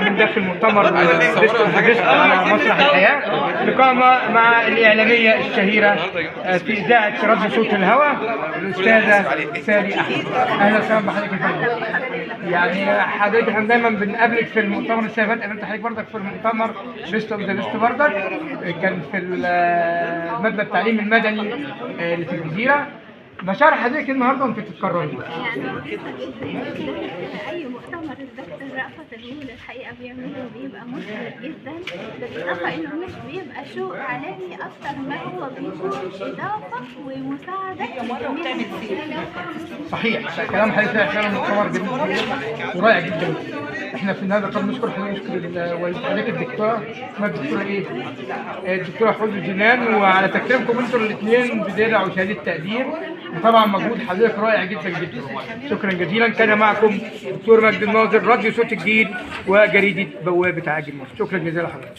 من داخل مؤتمر Best على مسرح الحياة، لقاء مع الإعلامية الشهيرة في إذاعة راديو صوت الهوى الأستاذة سالي أحمد. أهلا وسهلا بحضرتك يا فندم. يعني حضرتك احنا دايما بنقابلك في المؤتمر السنة اللي فاتت، قابلت حضرتك برضك في المؤتمر Best of the Best برضك، كان في مبنى التعليم المدني اللي في الجزيرة. مشاعر حضرتك النهارده وانت بتتكرمي؟ يعني مبسوطة جدا. اي مؤتمر الدكتور رأفت الغول الحقيقة بيعمله بيبقى مثمر جدا، بالاضافة انه مش بيبقى show اعلامي اكتر ما هو بيكون اضافه ومساعدة للجميع. صحيح كلام حضرتك فعلا مؤتمر جميل ورائع جدا. احنا في هذا قبل نشكر حضرتك، نشكر والدة حضرتك الدكتورة، اسمها الدكتورة ايه؟ الدكتورة حوز جنان، وعلى تكريمكم انتوا الاثنين بدرع وشهادة تقدير، وطبعا مجهود حضرتك رائع جدا جدا. شكرا جزيلا. كان معكم دكتور مجدي الناظر، راديو صوت الجيل وجريده بوابه عاجل مصر. شكرا جزيلا لحضرتك.